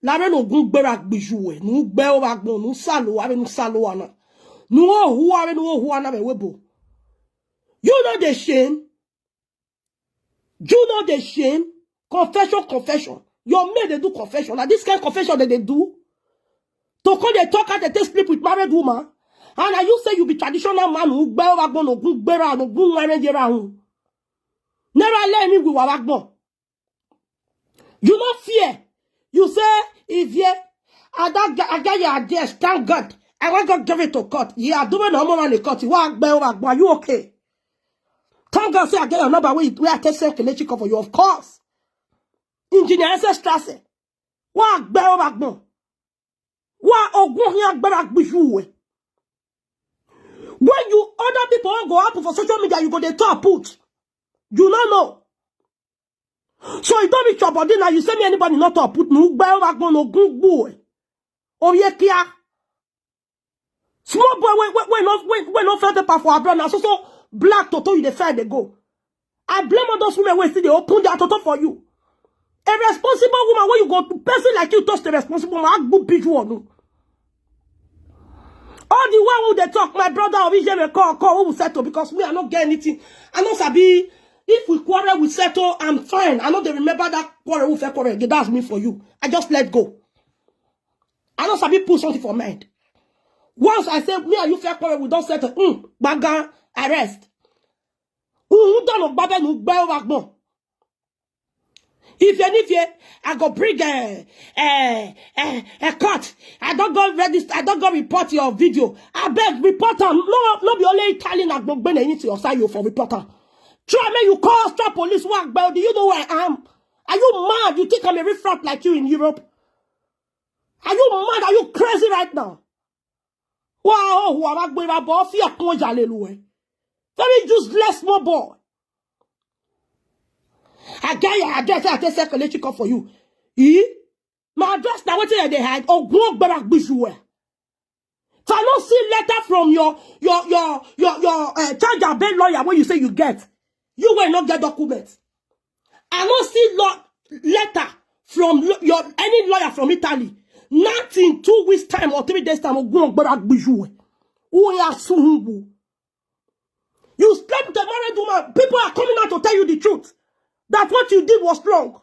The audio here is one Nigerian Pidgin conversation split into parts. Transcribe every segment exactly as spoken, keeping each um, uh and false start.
Lare no gun gbera gbiju we. Nu gbe o ba gbon, nu salo, ave nu salo ana. Nu o hu, ave nu o hu ana be webo. You know the shame? You know the shame? Confession, confession. Your men, they do confession. Now this kind of confession that they do. To come they talk and they take sleep with married woman. And now you say you be traditional man who gbe o ba gbon, no gun gbera, no gun ware jera hu. Never let me with wa gbon. You not fear. You say, if you, I don't get, I get your address. Thank God. I want God give it to court. Yeah, I do it no more than the court. Wa gbe o ba gbon. Are you okay? Thank God say I get your number where, where I take say Kelechi come for you. Of course. Engineer S S Strasse. Wa gbe o ba gbon. Wa ogun hin agbera gbiju we. When you other people go up for social media, you go dey talk put. You no know. So you don't reach your body now. You say me anybody not talk put. Nu gbe o ba gbon, no gun gbu we. Oye kia. Small boy, when when when no when when no felt paper for abroad now. So so black toto you dey find dey go. I blame all those women wey still dey open their toto for you. A responsible woman wey you go person like you touch the responsible woman, I go beat you on. All the one who dey talk, my brother, Orijeme call, call, who will settle because me, I no get anything. I no sabi if we quarrel, we settle, I'm fine. I no dey remember that quarrel, who fair quarrel. That's me for you. I just let go. I no sabi put something for mind. Once I say me and you fair quarrel, we don't settle. Mm, baga, arrest. Who don't know babe nu gbe o ba gbon. If you need you, I go bring a a a, a court. I don't go register. I don't go report your video. I beg report am. No, no be only Italian agbogbe na into your side you for report am. Try make you call extra police work, but do you know where I am? Are you mad? You think I'm a riffraff like you in Europe? Are you mad? Are you crazy right now? Wow, who am I going to fear? Very useless small boy. I get your address. I take second come for you. Eh? My address now. What they hide? Oh, go back bush you were. If I don't see letter from your your your your your uh, charge and bail lawyer when you say you get, you will not get document. I don't see law letter from lo- your any lawyer from Italy. Not in two weeks time or three days time. Ogun ogbara gbiju. Who are suhungu? You slept with a married woman. People are coming out to tell you the truth. That what you did was wrong.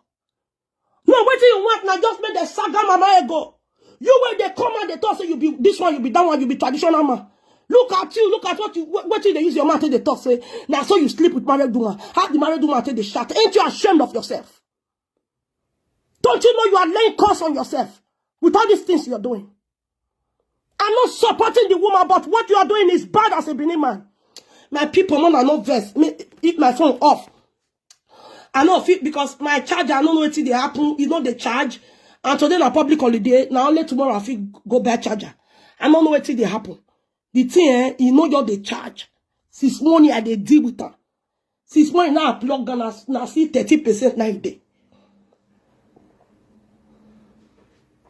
No, what you want now? Just make the saga mama ego. You when they come and they talk say you be this one, you be that one, you be traditional man. Look at you, look at what you what, what you they use your mouth take they talk say. Now so you sleep with married woman. How the married woman take the shot? Ain't you ashamed of yourself? Don't you know you are laying curse on yourself with all these things you are doing? I'm not supporting the woman, but what you are doing is bad as a Benin man. My people, no, no, no vex. Me, if my phone off, I know fit because my charger, I don't know what they happen. You know the charge, and today na public holiday. Now only tomorrow I fit go buy charger. I don't know what they happen. The thing, eh, you know you're the charge. Since morning I dey deal with her. Since morning now I plug and I, I see thirty percent now day.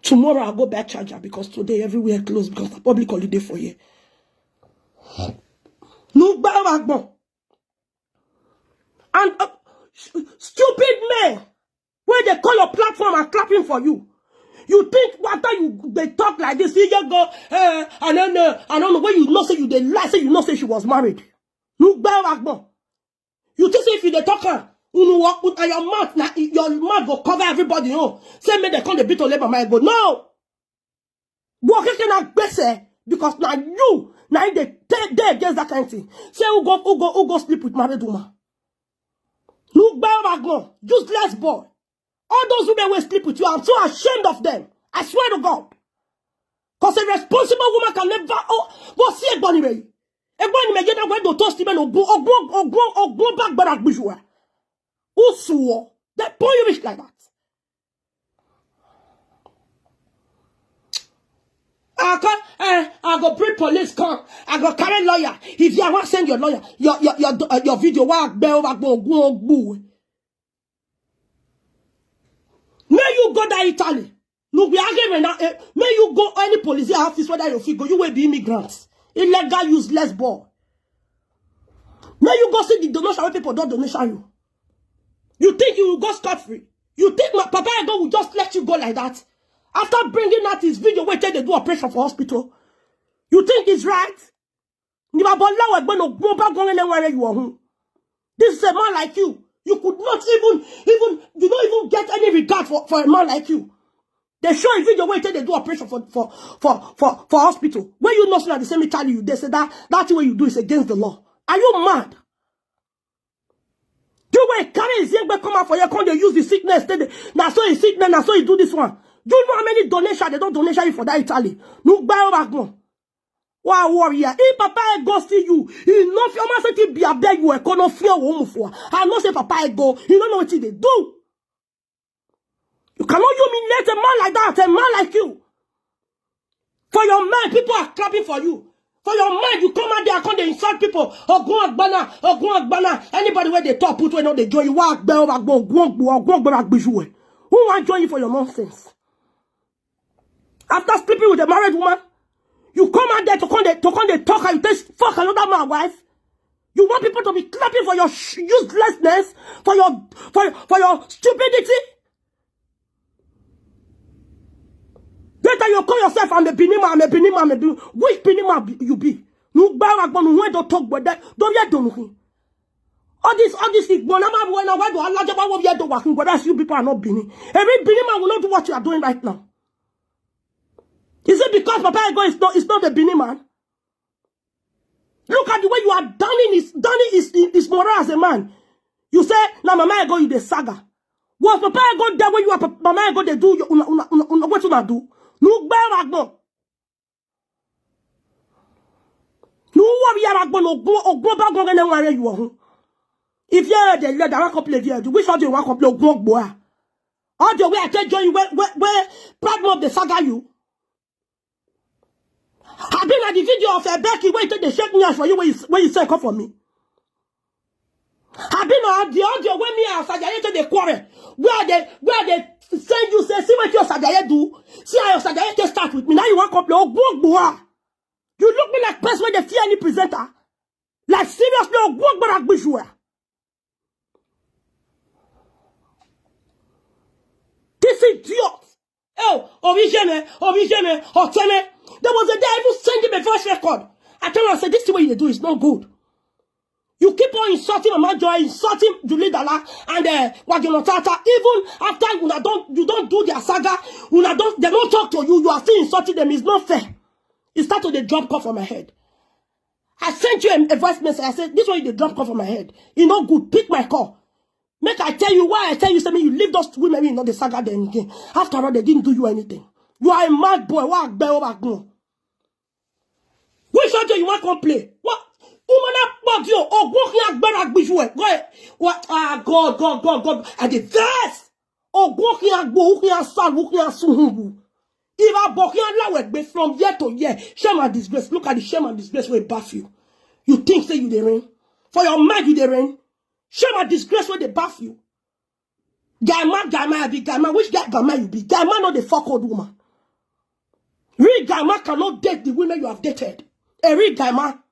Tomorrow I go buy charger because today everywhere closed because the public holiday for here. No gbara gbon. And uh, st- stupid men, when they call your platform and clapping for you, you think after you they talk like this, you just go, eh, I don't know, I don't know. When you know say you they lie, say you know say she was married. No gbara gbon. You think say if you dey talk am, unu walk with your mouth, na your mouth go cover everybody. Oh, say make they come the beat on labor my go. No. Go keke na gbese because na you na him dey dey dey against that kind thing. Say who go who go who go sleep with married woman? No gbara gbon, useless boy. All those women wey sleep with you, I'm so ashamed of them. I swear to God. Because a responsible woman can never oh go see a bunny ray. A bunny may get away to toast him and ogun ogun ogun ogun back barak bujua. Who swore? They point you like that. I can eh, I go bring police come. I go carry lawyer. If you want send your lawyer, your your your, uh, your video wa gbe over go go go. May you go to Italy. No, we are here now. Eh, may you go any police office whether you fit go. You will be immigrants, illegal, useless boy. May you go see the donation wey people don't donation you. You think you will go scot free? You think my Papa Ego will just let you go like that? After bringing out his video, wait till they do operation for hospital. You think it's right? Ni baba lawa gbe no gbo ba gon le ware you ohun. This is a man like you. You could not even, even, you don't even get any regard for, for a man like you. They show a video where they do operation for, for, for, for, for hospital. Where you know so at the same Italy, you, they say that, that thing what you do is against the law. Are you mad? You were carry his yegbe come out for your country, use the sickness. Now so he sickness, now so he do this one. Do you know how many donation they don't donation you for that Italy? No buy over. Wa warrior. If papa ego see you, he no fi almost say be abeg you econo fear wo mu for. I know say papa ego, he no know what they do. You cannot humiliate a man like that, a man like you. For your mind, people are clapping for you. For your mind, you come out there and come dey insult people. Ogun Agbana, Ogun Agbana. Anybody where they talk, put where no they join you. Wa gbe o, wa gbo, ogun ogbo, ogun ogbo, wa gbe you. Who want join you for your nonsense? After sleeping with a married woman, you come out there to come dey to come dey talk and you take fuck another man wife. You want people to be clapping for your sh- uselessness, for your for for your stupidity. Later you call yourself, "I'm a Benin man, I'm a Benin man, I'm a Benin." Which Benin man be- you be? No gbara gbonu when don't talk but that don't yet do nothing. All this all this thing, but now when I do Allah Jabba what yet do working, but that's you people are not Benin. Every Benin man will not do what you are doing right now. Is it because Papa Ego is not is not a Benin man? Look at the way you are downing his downing his his moral as a man. You say, "Now Mama Ego you the saga." Was Papa Ego there when you are Mama Ego they do you una una una una what una do? No gbara gbon. No worry ara gbon ogun ogun ba gon ne ware you ohun. If you are the leader, I can play there. Which audio you want to play ogun ogbo ah? Audio where I tell you where where where problem of the saga you. Have been at the video of a Becky where you take the shake me for you where you where you say come for me. Have been on the audio when me and Sajaye take the quarrel. Where they where they send you say see what your Sajaye do. See how your Sajaye take start with me. Now you want to play ogun ogbo ah? You look me like person where they fear any presenter. Like seriously, ogun ogbo na gbiju ah. This idiot. Oh, Orijeme, Orijeme, Oteme. There was a day I even sent him a voice record. I tell him, I said, "This thing what you do is not good. You keep on insulting Mama Joy, insulting Julie Dala, and uh, Wagino Tata. Even after una don't you don't do their saga, una don't they don't talk to you. You are still insulting them. It's not fair." It start to dey drop cup for my head. I sent you a, a voice message. I said, "This one you dey drop cup for my head. E no good. Pick my call. Make I tell you why I tell you something. You leave those women in not the saga them again. After all, they didn't do you anything. You are a mad boy. What bell back no? Which audio you want to play? What? Woman up body you. Oh, walk your better gbiju. What? Ah, God, God, God, God. I did this. Oh, walk your go, walk your son, walk your son. If I walk your law be from year to year, shame and disgrace. Look at the shame and disgrace will bath you. You think say you dey rain? For your mind, you dey rain? Shame and disgrace where they bath you. Gama, Gama, I be Gama. Which guy Gama you be? Gama not the fuck old woman. Real Gama cannot date the women you have dated. A real Gama.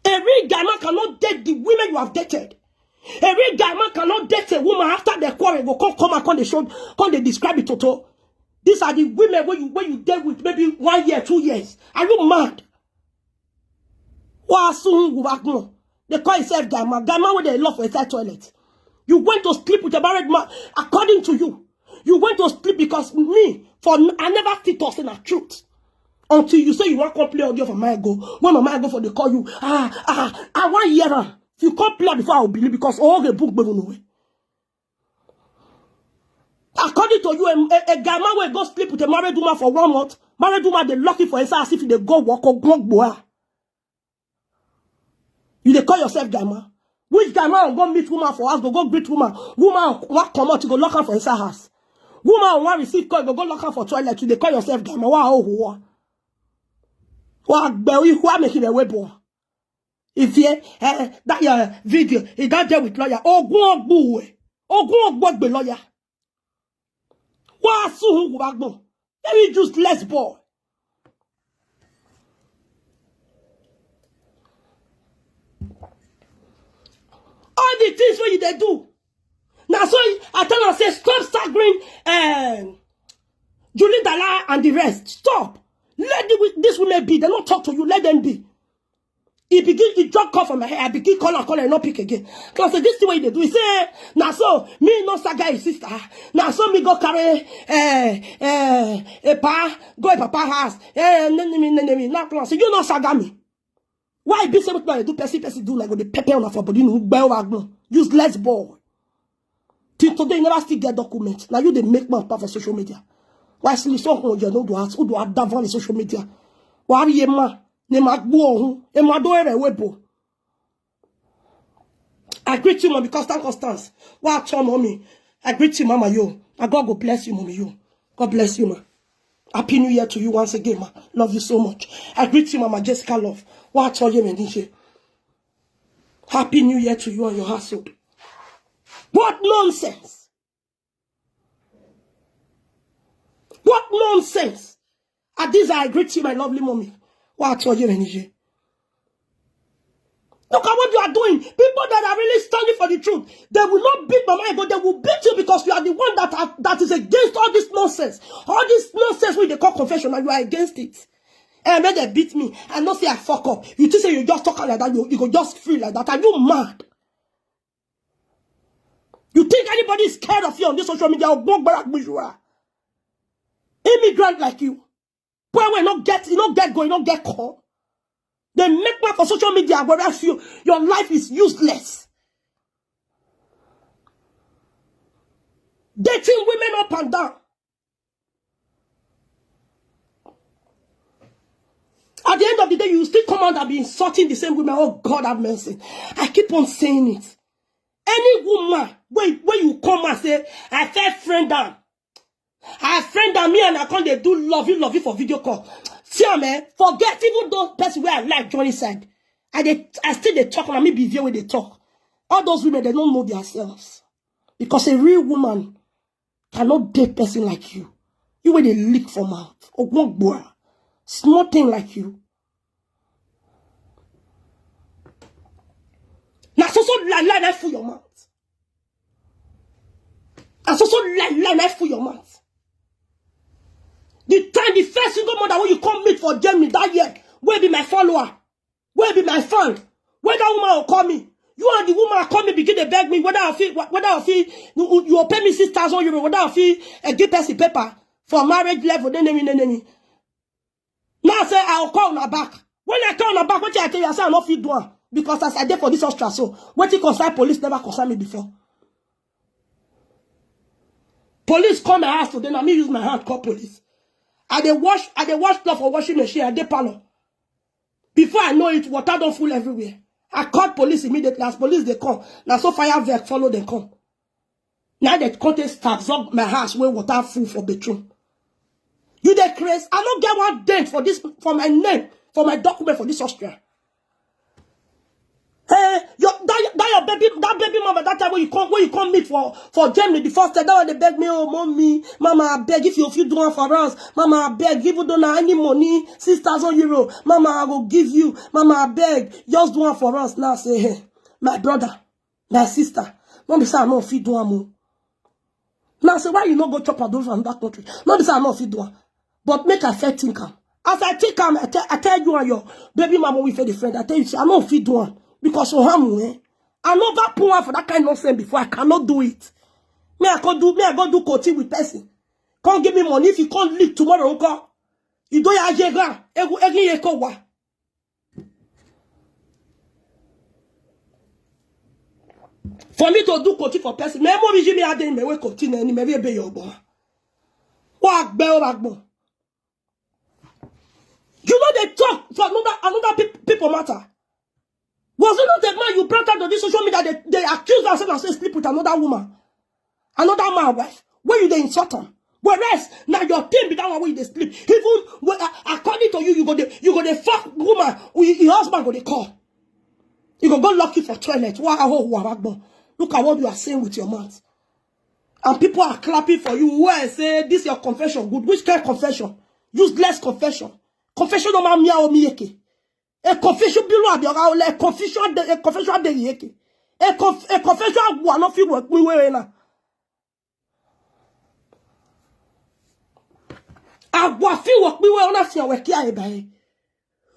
A real Gama cannot date the women you have dated. A real Gama cannot date a woman after the quarrel go come come and come the show, come they describe it toto. These are the women where you where you deal with maybe one year, two years. Are you mad? Wa soon go back no. They call himself Gama. Gama where they love for inside toilet. You went to sleep with a married man, according to you. You went to sleep because me, for n- I never fit to say the truth. Until you say you want to play audio for my go. When my go for the call you, ah, ah, I want hear am. If you come play before I will believe because all the book better no way. According to you, a, a, a guy man will go sleep with a married woman for one month. Married woman they lucky for himself as if they go walk or go boa. You they call yourself guy man. Which guy man go meet woman for house, go go greet woman. Woman what come out, you go lock her for inside house. Woman want receive call, go go lock her for toilet. You they call yourself guy man. Wow, oh, wow. Wow, who are making a way boy? If you eh, that your video, it don't deal with lawyer. Ogun ogbu, ogun ogbu lawyer. Wa su hu gubagbo. Very useless boy. The things wey you dey do. Na so I tell am say stop staggering um, Julie Dala and the rest. Stop. Let the, wi- these women be. They no talk to you. Let them be. He begin, he just call for my head. I begin call and call and no pick again. So I say, this thing wey you dey do. He say, na so me no saga his sister. Na so me go carry uh, uh, a pa, go a papa house. Eh, nene me, nene me. Now I say, you no saga me. Why be say wetin I do person person do like go dey pepper una for body no gbẹ wa gbọn useless boy. Till today you never still get document. Now you dey make man pa for social media. Why see so on you no do ask who do have that on social media. Why ye ma ne ma gbo ohun e ma do ere webo. I greet you, mommy, Constant Constance. What your mommy? I greet you, mama yo. And God go bless you, mommy yo. God bless you, ma. Happy New Year to you once again, ma. Love you so much. I greet you, Mama Jessica Love. What your name? Happy New Year to you and your household. What nonsense! What nonsense! At this, I greet you, my lovely mommy. What your name? Look at what you are doing. People that are really standing for the truth, they will not beat Mama Ego. They will beat you because you are the one that are, that is against all this nonsense. All this nonsense wey dey call confession, and you are against it. And when they beat me, I no say I fuck up. You think say you just talk like that, you, you go just free like that. Are you mad? You think anybody is scared of you on this social media? Ogbongbara gbujura. Immigrant like you. Boy, we no get, you no get go, you no get call. They make man for social media whereas you, your life is useless. Dating women up and down. At the end of the day, you still come out and be insulting the same women. Oh God, have mercy. I keep on saying it. Any woman, when, when you come and say, I feel friend down. I friend down me and I can't they do lovey lovey for video call. See, man, forget even those person where I like Johnny side. I they, I still they talk and me be there when they talk. All those women, they don't know themselves. Because a real woman cannot date person like you. You wey dey lick for mouth. Ogbongbora. Small thing like you. Na so so lie lie na full your mouth. Na so so lie lie na full your mouth. The time the first single mother wey you come meet for Germany that year, wey be my follower, wey be my fan, wey that woman go call me. You and the woman call me begin dey beg me whether I fit whether I fit you you go pay me six thousand euro, whether I fit uh, give person paper for marriage level, nenemi nenemi. Now I say I go call una back. When I call una back, wetin I tell you, I say I no fit do am because as I dey for this hospital so, wetin concern police never concern me before. Police come my house today, na me use my hand call police. I dey wash, I dey wash cloth for washing machine, I dey parlor. Before I know it, water don full everywhere. I call police immediately. As police dey come, na so fire vehicle follow dem come. Now they come take absorb my house where water full for bedroom. You dey craze? I no get one dent for this for my name, for my document for this hospital. Hey, your that, that your baby that baby mama that time when you come when you come meet for for Germany the first time that one they beg me, oh mommy, mama I beg if you if you do one for us, mama I beg, even though na any money six thousand euro, mama I go give you, mama I beg, just do one for us. Now say, hey, my brother, my sister, no be say I no fit do am o. Now say why you no go chop adult for another country? No be say I no fit do am, but make I first think am. As I think am, I tell I tell you and your baby mama we fit the friend. I tell you say I no fit do am because Ohamu eh. I never put one for that kind of nonsense before. I cannot do it. Me I go do me I go do coaching with person. Come give me money if you come leak tomorrow. Uncle. You do ya jega. Egu egi ye ko wa. For me to do koti for person, me mo biji me ade me we koti na ni me be be yo bo. Wa gbe o ba gbon. You know they talk for another another peop- people matter. Was it not a man you brought out on this social media? They, they accuse themselves and say sleep with another woman, another man wife. Where you they insult them? Whereas now your team be that one where you dey sleep. Even when, uh, according to you, you go dey you go dey fuck woman. Your husband go dey call. You go go lock you for toilet. Wow, wow, wow, wow. Look at what you are saying with your mouth. And people are clapping for you. Who I say this your confession good. Which kind of confession? Useless confession. Confession no man mia o mi yeke. A confession below abi oga ole confession de a confession de yeke. A, conf a confession, I no fit work me way now. Agwa fit work me way on a fear work here by.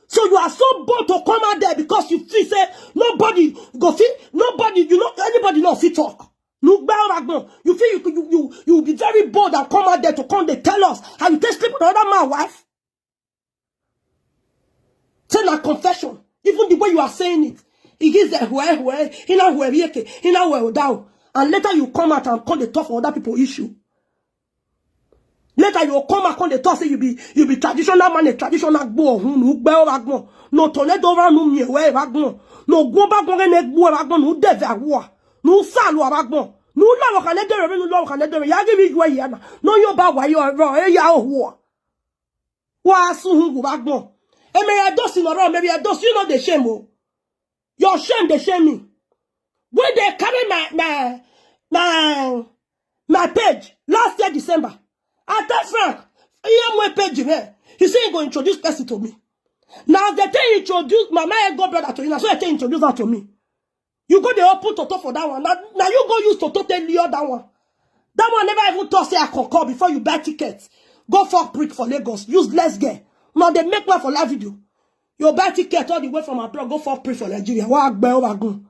So you are so bold to come out there because you feel say nobody go fit, nobody, you know, anybody no fit talk. No gbẹ ọ̀rọ̀ àgbọn. You feel you, you, you, you will be very bold and come out there to come dey tell us how you take sleep with another man wife. Say na confession. Even the way you are saying it, it is a where, where, in a where, in a where down. And later you come out and come dey talk for other people issue. Later you come out come dey talk say you be, you be traditional man, a traditional gbo ohun, no gbẹ ọ̀rọ̀ àgbọn. No tornado ra no mi ewe ra gbọn. No gwo ba gbọn ne gbo ra gbọn, no deve awo. No salu ra gbọn. No la wo kan de re, no la wo kan de re. Ya give me where ya na. No yo ba wa yo ro, e ya ohuo. Wa su hu gu ba gbọn. E me ya do si no ro, me ya do si no dey shame o. Your shame dey shame me. When they carry my, my, my, my page last year December, I tell Frank, he am my page there. He say he go introduce person to me. Now they tell introduce my, my God brother to you. Now so they tell introduce her to me. You go dey open toto for that one. Now, now you go use toto tell you that one. That one never even talk say I can call before you buy ticket. Go fuck prick for Lagos. Useless girl. Now they make one for live video. You buy ticket all the way from abroad. Go fuck prick for Nigeria. Wa gbe o wa gun.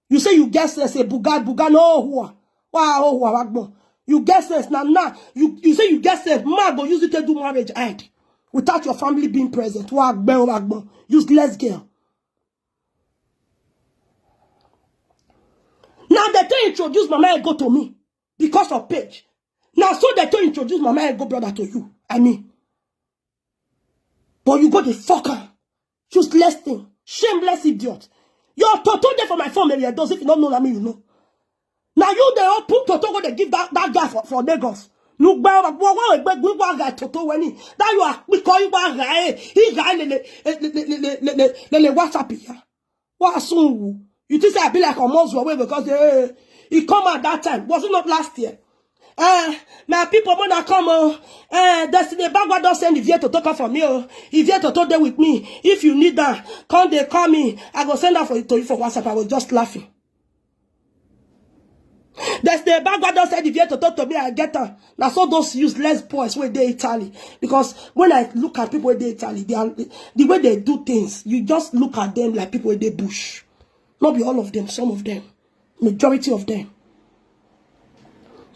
You say you get sense, say buga buga no hua. Wa o hua wa gbon. You get sense now now. You, you say you get sense. Ma go use it to do marriage end without your family being present. Wa gbe o wa gbon. Useless girl. Now they tell introduce mama and go to me because of page. Now so they tell introduce mama and go brother to you. I mean, but you go the fucker. Useless thing. Shameless idiot. Your toto there for my phone, maybe I don't if you don't know that me, you know. Now you the open toto go they give that, that guy for, for Lagos. Look back, what what a big guy toto when he that you are because you are guy, he guy le le le le le le le WhatsApp here. What soon? You think I be like a month away because eh, he come at that time. Was it not last year? Uh, my people when I come oh, uh, Destiny Bagwa don't send Ivie to talk for me oh. Ivie to talk there with me. If you need that, come they call me. I go send that for to you for WhatsApp. I was just laughing. Destiny Bagwa don't send Ivie to talk to me. I get her. Now so those useless boys where they Italy because when I look at people where they Italy, they are the way they do things. You just look at them like people where they bush. Not be all of them, some of them, majority of them.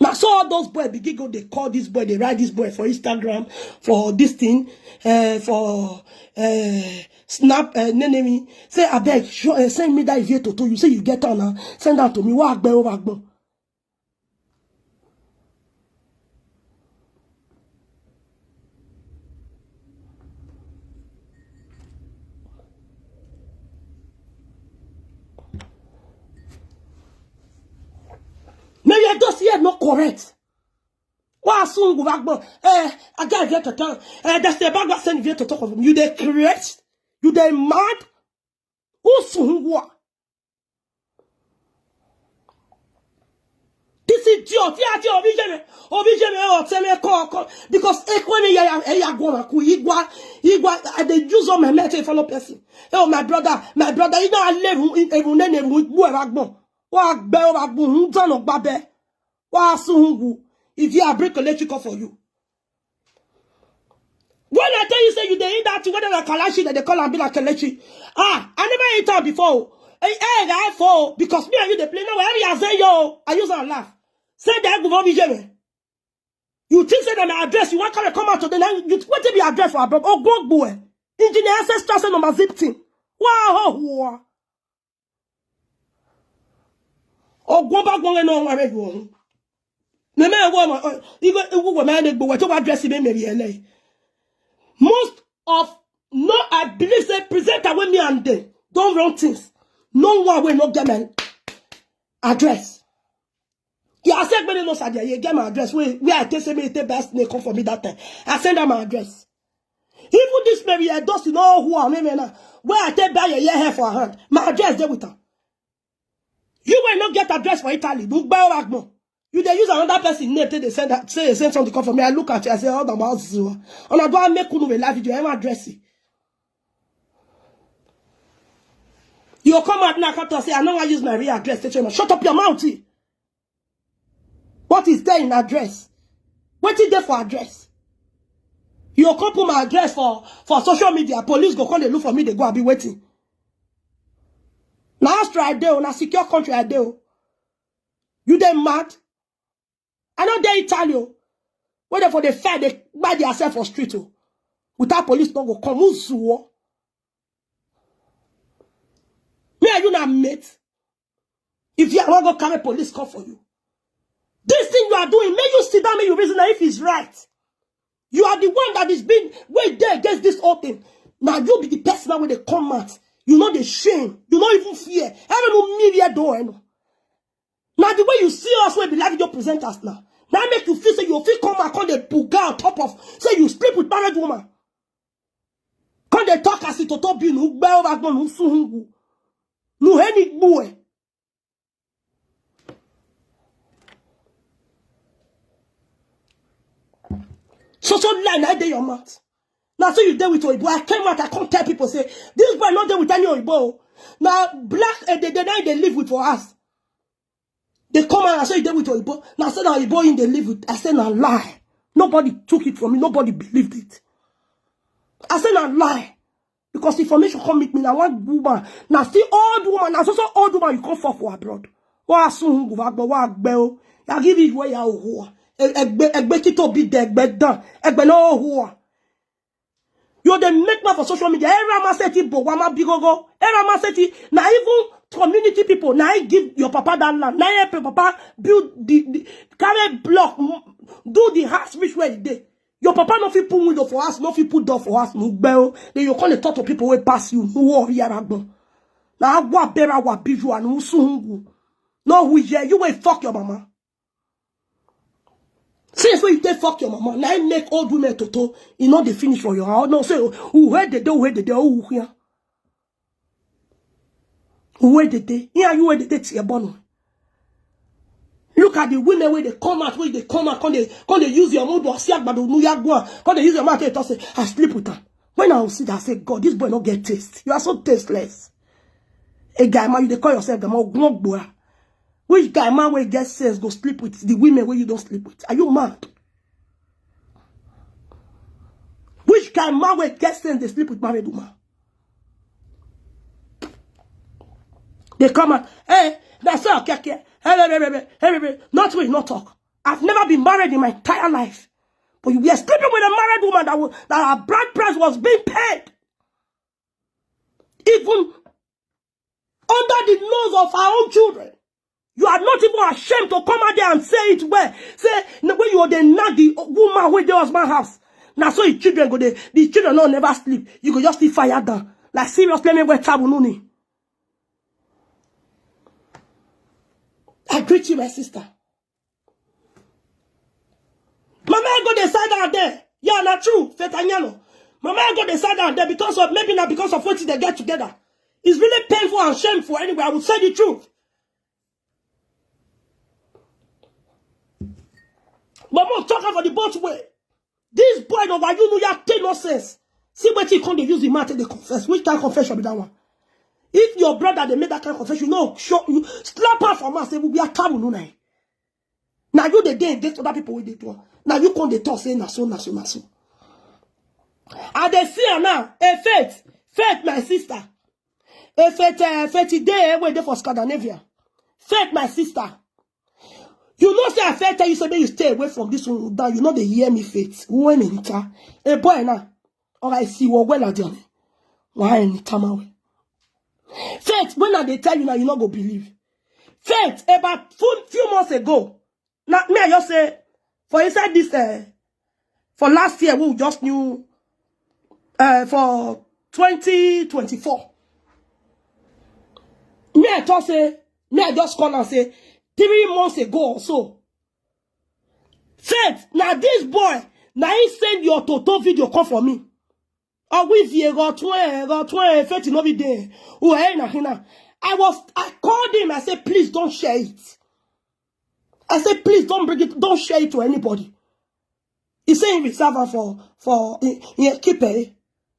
Now so all those boys begin go they call this boy, they write this boy for Instagram, for this thing, uh, for uh, snap uh, name me. Say I beg, show, uh, send me that video to you. Say you get on now, send that to me. Wa gbe o wa gbon. Maybe I just here not correct. Wa soon go back, but eh, I got here to tell. Eh, that's the bag was sent here to talk of him. You they create, you they mad. Who soon what? This idiot, yeah, yeah, Obi Jeme, Obi Jeme, oh, tell me call, call, because ekwene ya ya ya gwa ku igwa igwa. I dey use all my mouth to follow person. Oh my brother, my brother, you know I live in even name in boy backbone. Wa gbe o backbone, who turn up babe. Wa su hungu. If you are break electrical for you. When I tell you say you dey eat that thing, whether na kalashi that they call am be like kalashi. Ah, I never eat am before. Hey, hey, guy for because me and you dey play now. Wherever you say yo, I use and laugh. Say that go be Jeme. You think say that my address? You want come come out today? Now you what be address for abroad? Oh, go boy. Engineer ancestral say number zip thing. Wow, wow. Ogwo ba gwo no wa re gwo. Me me wo ma igo igu wo me ne gbo we to wa address me me ele. Most of no I believe say presenter wey me and them don run things. No one wey no get my address. Yeah, I said when no sadia you get my address. Where where I take say me take best name come for me that time. I send them my address. Even this Mary Edosi know who I am now. Where I take buy your hair for her hand. My address there with her. You will not get address for Italy. Look by Ragmo. You they use another person name till they send that say they send something come for me. I look at you, I say, oh, the mouse. And I go and make Kunu a live video. I address it. So come out now, come talk say, "I no wan use my real address take show una." Shut up your mouth. Eh. What is there in address? Wetin dey for address? You come put my address for, for social media, police go come dey look for me, dey go, I be waiting. Na Austria I dey o, na secure country I dey o. You dey mad? I no dey Italy o. Wey dey for dey fair, dey buy theirself for street o. Without police no go come, who sue o? Me and you na mate. If you wan go carry police come for you, this thing you are doing, make you sit down, make you reason if it's right. You are the one that is being wey dey against this whole thing. Now you be the person wey dey come out. You no dey shame. You no even fear. Even no media door. Eh, no. Now the way you see us, we be live video presenters now. Now make you feel say you fit come and come dey buga on top of say you sleep with married woman. Come dey talk as it toto be, nu gbe over gbon, nu suhungu, nu heni gbue. So so lie na dey your mouth. Now so you dey with Oyibo. I came out, I come tell people say this boy no dey with any Oyibo. Now black, eh, they, they, now they live with for us. They come out and say you dey with Oyibo. Now say na Oyibo in dey live with. I say na lie. Nobody took it from me. Nobody believed it. I say na lie. Because information come meet me. Na one woman. Now see old woman. Now so so old woman you come for for abroad. Wa sun go back, but wa gbe o. Ya give it where ya ohuwa. Egbe egbe kito be there, egbe done. Egbe no ohuwa. You dey make man for social media. Era ma seti bo wa ma bigogo. Era ma seti na even community people. Na I give your papa that land. Na I help your papa build the, the carry block, m- do the house which way e dey. Your papa no fit put window for house, no fit put door for house. Mu gbe o. Then you come dey talk to people wey pass you. No worry, yara gbon. Na agwa bera wa biju and usuhungu. No who here, you wey fuck your mama. Since when you take fuck your mama, now you make old women toto, you know they finish for your house. No, say, who where they do, where they do, who here? Where they dey? Here you where they dey to your bone. Look at the women where they come out, where they come out, come they, come they use your mouth to see agbado nu ya go, come they use your mouth to talk say, "I sleep with her." When I will see that, I say, "God, this boy not get taste. You are so tasteless." A guy man, you dey call yourself the man. Which guy man wey get sense go sleep with the women wey you don't sleep with? Are you mad? Which guy man wey get sense dey sleep with married woman? They come out, "Hey, that's all, okay, okay. Hey, hey, hey, hey, hey, hey, hey." Not we, not talk. I've never been married in my entire life. But you were sleeping with a married woman that was, that her bride price was being paid. Even under the nose of our own children. You are not even ashamed to come out there and say it well. Say, no, when you are the not the woman with the husband house. Now so the children go there. The children no never sleep. You go just see fire down. Like seriously, me wet tabununi. I greet you, my sister. Mama, I go dey side down there. Yeah, na true, Fetanyano. Mama, I go dey side down there because of, maybe not because of what they get together. It's really painful and shameful. Anyway, I will say the truth. But more talk for the both way. This boy, no, why you know you take no sense. See what he come dey use the matter, they confess. Which kind of confession be that one? If your brother they make that kind of confession, no, show you slap her for us. Say we are tabu no nai. Now you the day against other people with the door. Now you come the talk say na so, na so, na so. And they see her now. A Faith, Faith, my sister. A Faith, uh, Faith today, eh, where they for Scandinavia. Faith, my sister. You know say I Faith tell you say make you stay away from this one. Now you know they hear me, Faith. When in ta, a boy now. Or I see what well at them. Why in Tamawe? Faith, when I they tell you now, you not go believe. Faith, about few, few months ago, now me I just say, for inside this, uh, for last year we just knew, uh, for twenty twenty-four. Me I just say, me I just call and say, three months ago or so. Faith, now this boy, now he send your toto video come for me. Oh, we vie, go to, go to, Faith no be there. Oh, hey, na hina. I was, I called him. I said, "Please don't share it." I said, "Please don't bring it, don't share it to anybody." He said he reserve am for, for, he, he keep it.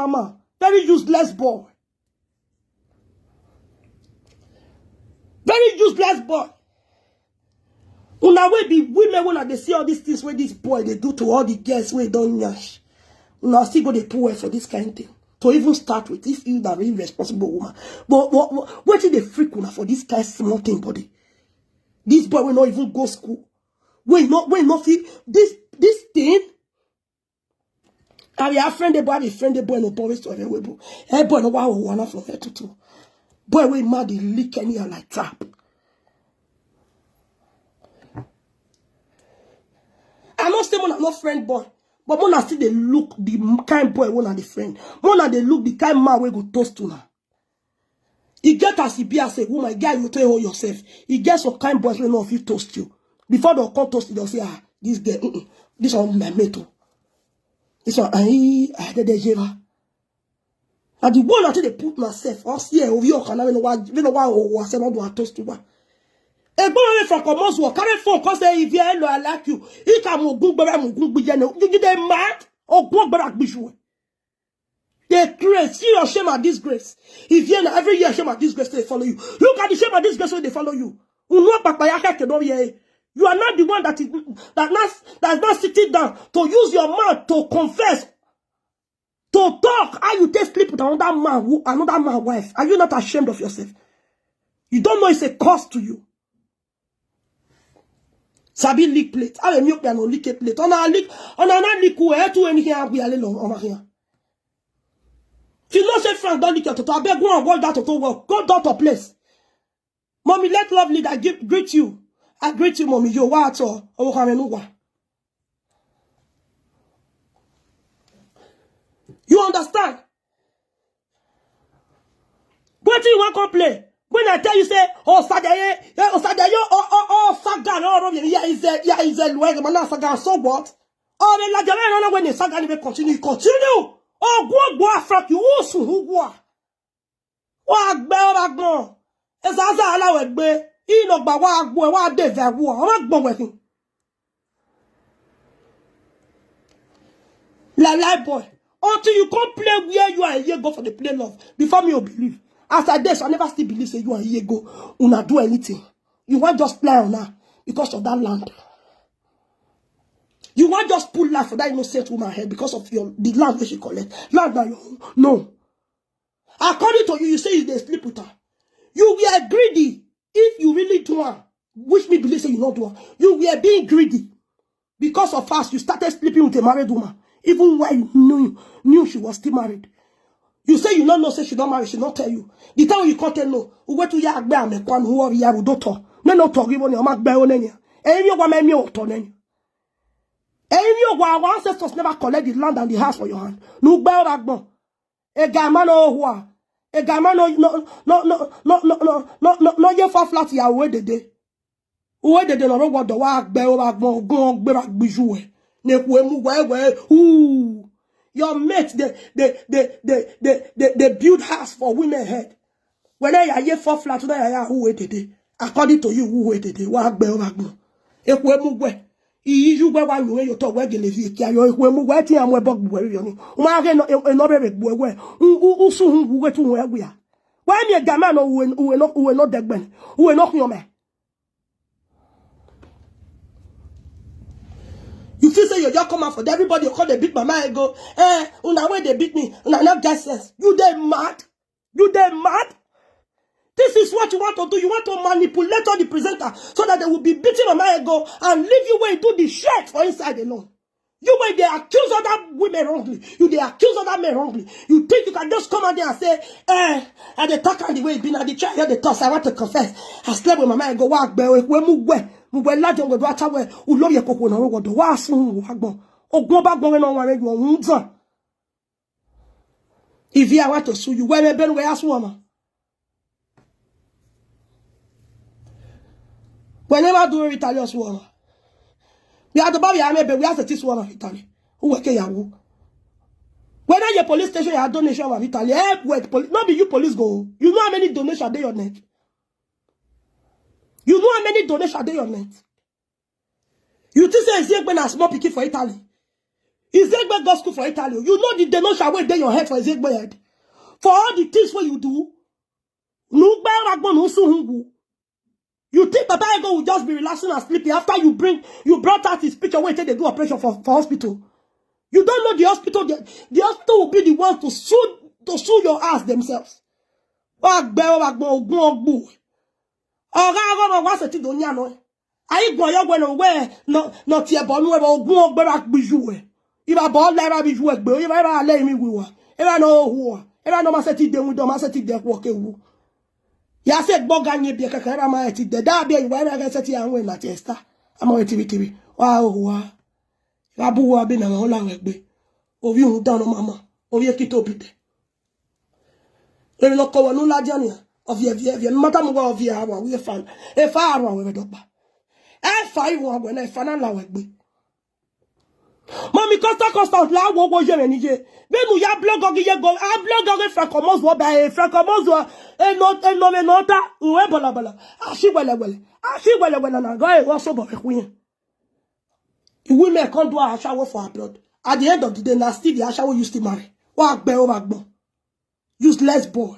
one man. Very useless boy. Very useless boy. Una wey be women, una dey see all these things wey this boy dey do to all the girls wey don nyash. Una still go dey put well for this kind thing. To even start with, if you na really responsible woman. But what, what, wetin dey freak una for this kind small thing body? This boy wey no even go school. Wey no, wey no fit, this, this thing. I be a friend the boy, I be friend the boy, no always to available. Hey boy, no wa wa na from here to two. Boy, we mad, dey lick anyhow like tap. I no say una no friend boy, but una still dey look the kind boy wey una dey friend. Una dey look the kind man wey go toast una. E get as e be as a woman, guy, you take hold yourself. E get some kind boys wey no fit toast you. Before dem come toast you, dem say, ah, this girl, mm-mm, this one my mate o. This one, I, I did Jeva. And the one that they put myself, us here, over your canal, we know why, we know why, oh, I said, not do a toast to one. A boy from Komos will carry phone, cause say, if you hello, I like you. He can move good, but I'm good, but you know, you get mad, or good, but I wish you. They create, see your shame and disgrace. If you know, every year shame and disgrace they follow you. Look at the shame and disgrace wey dey follow you. Unu papa ya keke don hear. You are not the one that is, that not, that is not sitting down to use your mouth to confess, to talk how you take sleep with another man, who, another man wife. Are you not ashamed of yourself? You don't know it's a curse to you. Sabi lick plate. How you milk and lick a plate? On a lick, on a lick who eh to anything we are little on here. If you know say Frank don't lick your toto, I beg go and watch that toto work. Go doctor place. Mommy, let love lead. I give, greet you. I greet you, mommy. Yo, what? Oh, oh, how? You understand? Wetin you wan come play? When I tell you say, oh, Sadeye, eh, oh, Sadeye, oh, oh, oh, Saga, no, no, yeah, is a, yeah, is a Luege, man, Saga, so what? Oh, the Lajana, no, no, when the Saga, they continue, continue. Oh, go, go, Afrak, you, who, who, who, who, agbe, oh, agbo. Ezaza, ala, wegbe. Ino, gba, wa, agbo, wa, de, ve, wo, wa, agbo, we, hin. Lie, lie, boy. Until you come play where you and Yego for the play love. Before me, you believe. As I dey, so I never still believe say you and Yego una do anything. You wan just play on her because of that land. You wan just pull life for that innocent woman head because of your the land wey she collect. Land na your own. No. According to you, you say you dey sleep with her. You were greedy. If you really do am, which me believe say you no do am, you were being greedy. Because of us, you started sleeping with a married woman, even while you knew, knew she was still married. You say you no know, say she don marry, she no tell you. The time you come tell no, uwe tu ya agbe ame kwan who are ya rudoto. Me no talk even your mak be on any. Any of my me or ton any. Any of our ancestors never collect the land and the house for your hand. No be ragbon. A guy man no who are. A guy man no, no, no, no, no, no, no, no, no, no, ye for flat ya uwe dede. Uwe dede no ro wodo wa agbe o wa gbon ogun ogbe ra gbiju we. Ne ku emu we we. Ooh. Your mate, they, they, they, they, they, they, they build house for women head. When I hear four flat, na ya uwe dede. According to you, uwe dede, wa agbe o wa gbon. E ku emu we. Iyi ju we wa lu we yo to we gele fi ki ayo e ku emu we ti amwe bog we yo ni. Uma ge no e no be be we we. U u su hu we tu we we ya. Wa mi e ga ma no uwe uwe no uwe no degben. Uwe no kyon me. You feel say you just come out for there, everybody you call they beat mama ego. Eh, una way they beat me, una not get sense. You dey mad? You dey mad? This is what you want to do. You want to manipulate all the presenter so that they will be beating mama ego and leave you where you do the shit for inside alone. You wey dey accuse other women wrongly. You dey accuse other men wrongly. You think you can just come out there and say, eh, I dey talk am the way e be na the chair here dey toss. I want to confess. I slept with mama ego wa gbe we mu gbe. Mu gbe lajo we do acha we. Ulo ye koko na wo do wa sun wo agbo. Ogun ba gbo we no wa re yo unzan. If you want to sue you, we me ben we asu mama. We never do retaliation one. We are the baby, I may be, we are the this one of Italy. Who were Keyawu? When are your police station, your donation of Italy? Eh, wait, poli- not be you police go. You know how many donation are there your net? You know how many donation are there your net? You think say Eziegbe na small pikin for Italy? Eziegbe go school for Italy. You know the donation wey dey your head for Eziegbe head? For all the things wey you do, Nugbe Ragbo Nusu Hungu. You think Baba Ego will just be relaxing and sleeping after you bring you brought out his picture wey take dey do operation for, for hospital? You don't know the hospital. The, the hospital will be the ones to sue to sue your ass themselves. Wa gbe wa gbo ogun ogbu. Oga go wa se ti do nya no. Ayi gbon yo gbe no we no no ti e bo nu e bo ogun ogbe ra gbiju we. Iba bo le ra biju we gbe, iba ra le mi wiwa. Iba no hu. Iba no ma se ti de wi do ma se ti de ku oke wu. Ya se gbo ga nyi bi kaka iba ma ti de da bi iwa iba ga se ti anwe na ti esta. Amo ti bi ti bi. Wa hu wa. Iba bu wa bi na ma ola we gbe. Ovi hu da no mama. Ovi e ki to bi de. Emi no ko wa nu la jani. Ovi e vi e vi. Mata mu wa ovi e awa wi e fan. E fa awa we do pa. E fa iwo awa na e fa na la we gbe. Mami Costa Costa la wo wo je ni je. Be nu ya blog ogi ye go. A blog ogi Francomoz wo ba e Francomoz wo. E no e no me no ta. Uwe bala bala. A si wele wele. A si wele wele na go e wo so bo e kuyen. Women can't do a shower for abroad. At the end of the day, na still the shower you still marry. Wa gbe o wa gbon. Useless boy.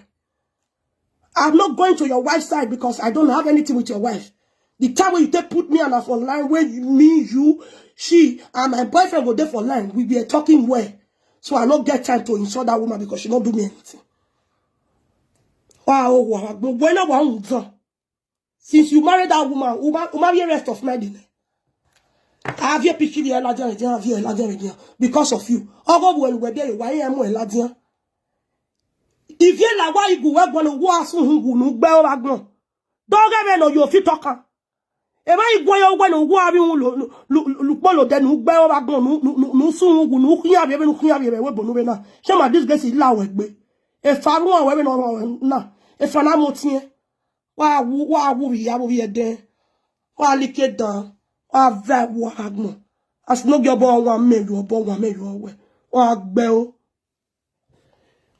I'm not going to your wife's side because I don't have anything with your wife. The time when you take put me and her for line, when you, me, you, she, and my boyfriend go there for line, we were talking well. So I no get time to insult that woman because she no do me anything. Wow, wow, wow. But when I want to, since you married that woman, woman, woman, be rest of mind in I have your picture here, Ladian, I have here, Ladian, because of you. Ogo bu elu wede, why am I Ladian? If you la why you go work one war soon who no bell ragno. Don't get me no you fit talk am. E ma igwe yo gwe no gwa bi un lo lo lo po lo de nu gbe o ba gun nu nu nu sun wu nu kiyan bi be nu kiyan bi be we bo nu be na. Shame and disgrace la we gbe. E fa ru we be no na. E fa na mo tin. Wa wu wa wu bi ya bo bi e de. Wa like dan. Wa ve wa agbon. As no gyo bo wa me yo bo wa me yo we. Wa gbe o.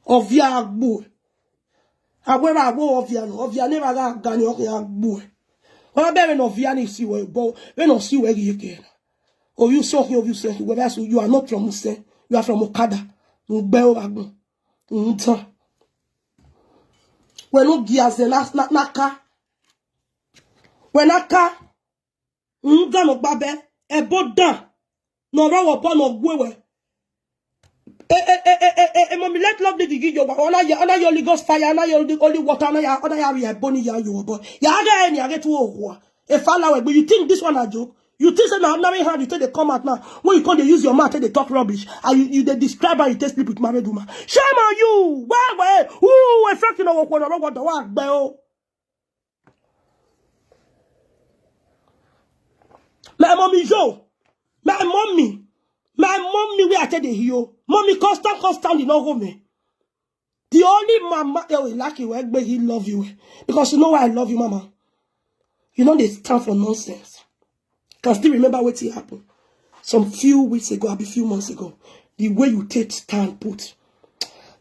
Ovia agbu. Agwe ba agbo ovia no. Ovia ne ba ga gani o ya agbu. Wa be we no ovia ni si we bo. We no si we gi ke. O you so here, o you so here. Whether so you are not from Use, you are from Okada. Ngbe o agbon. Ntan. We no gi aze na na na ka. We na ka. Nda no gbabe. E bo dan. No ro wo bo no gwe we. Eh, eh, eh, eh, eh, eh, eh, mommy, let love be the give you. Honor your, honor your Holy Ghost fire, honor your holy, holy water, honor your, honor your, your bony, your, your boy. Ya ga any, I get to oh. If I allow it, but you think this one a joke? You think say na ordinary hand you take dey come out now? When you come dey use your mouth take dey talk rubbish, and you, you dey describe how you take sleep with married woman. Shame on you! Why, why? Who a fraction of what, what, what, what, what, My mommy, yo. My mommy. My mommy, where I tell the hill. Mommy, constant, constant, you know, home. The only mama, eh, we like you, eh, but he love you, eh. Because you know why I love you, mama. You know they stand for nonsense. Can still remember what happened. Some few weeks ago, a few months ago. The way you take stand put.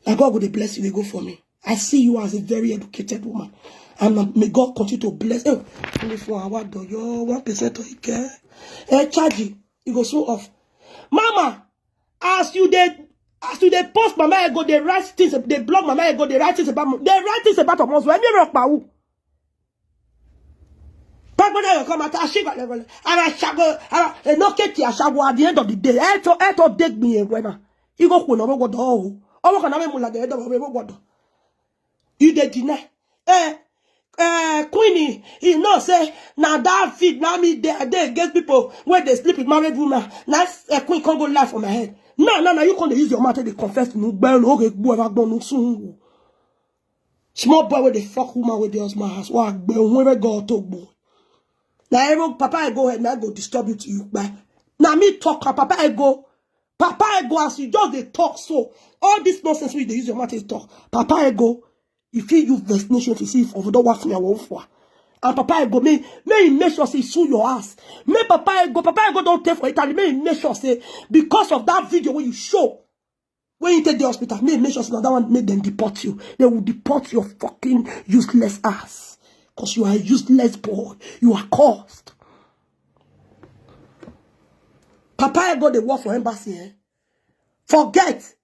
Like God go dey bless you, they go for me. I see you as a very educated woman. And uh, may God continue to bless you. Only for our do your one percent of care. Eh, charge you. You go so off. Mama, as you dey as you dey post Mama Ego, dey write things, dey blog Mama Ego, dey write things about Mo- dey write things about Omo Ozu. Emi rock pa who? Pagbada yo come out, ashiga level. Ara shago, ara enoke ti ashago at the end of the day. Eto eto deg mi ewe na. Igo ku no go do. Owo kan na me mu la de do we go do. You dey deny. Eh, eh, Queenie, you know say na that fit na me dey dey against people wey dey sleep with married woman. Na eh, Queen come go lie for my head. No, no, no, you come dey use your mouth take dey confess nu gbe nu oge gbu ewa gbon nu sun. Small boy wey dey fuck woman wey dey husband house. Wa gbe ohun wey God to gbo. Na even Papa I go head, na go disturb you to you kpai. Na me talk am, Papa I go. Papa I go as you just dey talk so. All this nonsense wey you dey use your mouth take talk. Papa I go. If you use vaccination to see if you don't want me, I won't for. And Papa I go, may may he make sure say he sue your ass. May Papa I go, Papa I go don't take for Italy. May he make sure say because of that video when you show, when you take the hospital, may he make sure say that one make them deport you. They will deport your fucking useless ass. Because you are a useless boy. You are cursed. Papa I go the work for embassy, eh? Forget.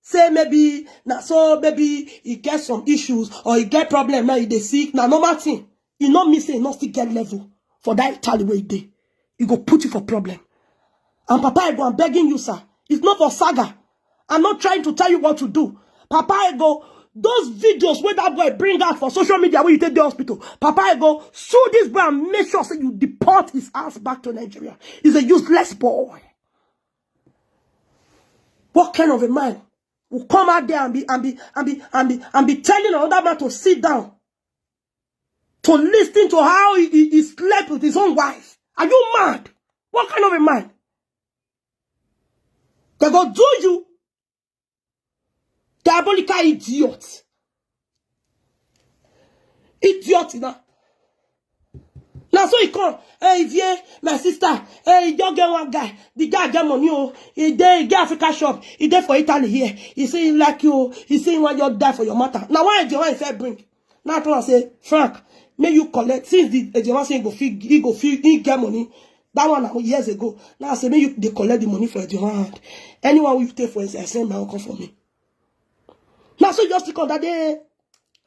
Say maybe na so maybe he get some issues or he get problem now he dey sick. Na normal thing. E no mean say e no still get level for that Italy wey e dey. E go put you for problem. And Papa Ego, I'm begging you, sir. It's not for saga. I'm not trying to tell you what to do. Papa Ego, those videos wey that boy bring out for social media wey you take the hospital, Papa Ego, sue this boy and make sure say you deport his ass back to Nigeria. He's a useless boy. What kind of a man will come out there and be and be and be and be and be telling another man to sit down to listen to how he, he, he slept with his own wife? Are you mad? What kind of a man? They go do you. Diabolical idiot. Idiot now. Now so he come. Hey, Ivie, my sister. Hey, you get one guy. The guy get money, oh. He dey, he get Africa shop. He dey for Italy here. He say he like you. He say he want you die for your matter. Now why the one he said bring? Now I tell her say, Frank, may you collect since the Ejewan say he go feel, he go feel, he get money. That one na years ago. Now I say, may you they collect the money for Ejewan hand. Anyone you take for inside, send my uncle for me. Now so just come that day.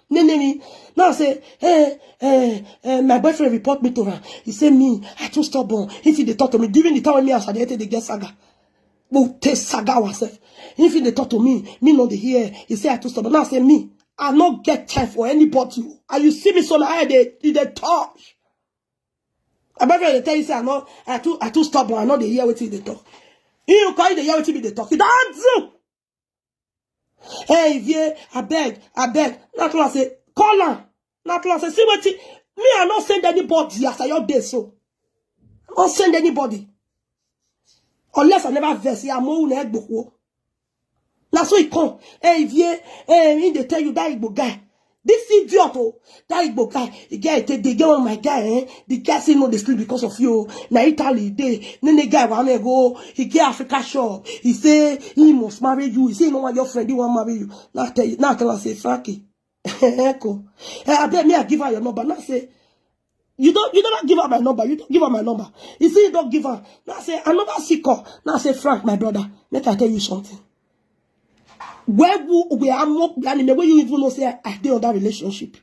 Nene me. Now I say, hey, hey, hey, my boyfriend report me to her. He say me, I too stubborn. If he dey talk to me, during the time when me as I dey take the get saga, we take saga ourselves. If he dey talk to me, me no dey hear. He say I too stubborn. Now I say me, I no get time for anybody. And you see me so now I dey e dey touch. My boyfriend dey tell you say I no, I too, I too stubborn. I no dey hear wetin you dey talk. You call you dey hear wetin me dey talk. You don do. Hey, Ivie, abeg, abeg. Na tell am say, call am. Na tell am say, see wetin me, I no send anybody as I your day so. Don't send anybody. Unless I never vex, yeah, mo na egboko. Na so he come. Hey, Ivie, hey, he dey tell you that Igbo guy. This idiot, oh, that Igbo guy, the guy take the girl on my guy, eh? The guy say no, they sleep because of you. Na Italy, they, then the guy wanna go, he get Africa shop. He say he must marry you. He say he no want your friend, he want marry you. Now I tell you, now I tell her, say, Frankie, Echo. Eh, I bet me, I give her your number. Now say, you don't, you never give her my number. You don't give her my number. You see, you don't give her. Now I say, I never see call. Now I say, Frank, my brother, make I tell you something. Where we, we are more planning, where you even know say I, I dey on that relationship.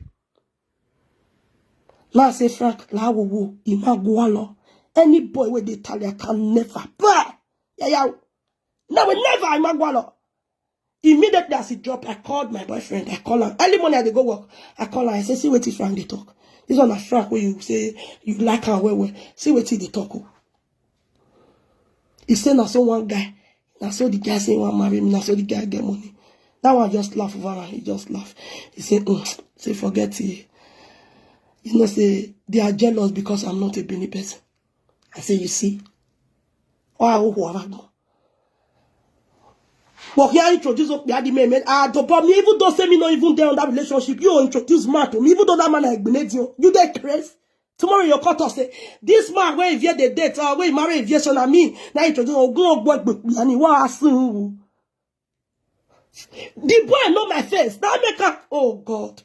Now I say, Frank, la wo wo, Imagwalo. Any boy with the Italian can never. Bah! Yeah, yeah. No, we never, Imagwalo. Immediately as he drop, I called my boyfriend. I call him. Early morning, I dey go work. I call him. I say, see what Frank dey talk. This one na Frank where you say you like her well, well. See what he dey talk. Oh. He say, na so one guy. Na so the guy say, want marry me. Na so the guy get money. That one just laugh over and he just laugh. He say, mm, say, forget it. You know, say they are jealous because I'm not a Benin person. I say, you see? Oh, I hope who have But here introduce up the man. Ah, to me, even though say me not even there on that relationship, you introduce man to me, even though that man I ignite you, you dey crazy. Tomorrow you cut us say this man where if you the date or where you marry if yes on me. Now introduce oh go go and what I soon. The boy know my face. That make up. Oh God.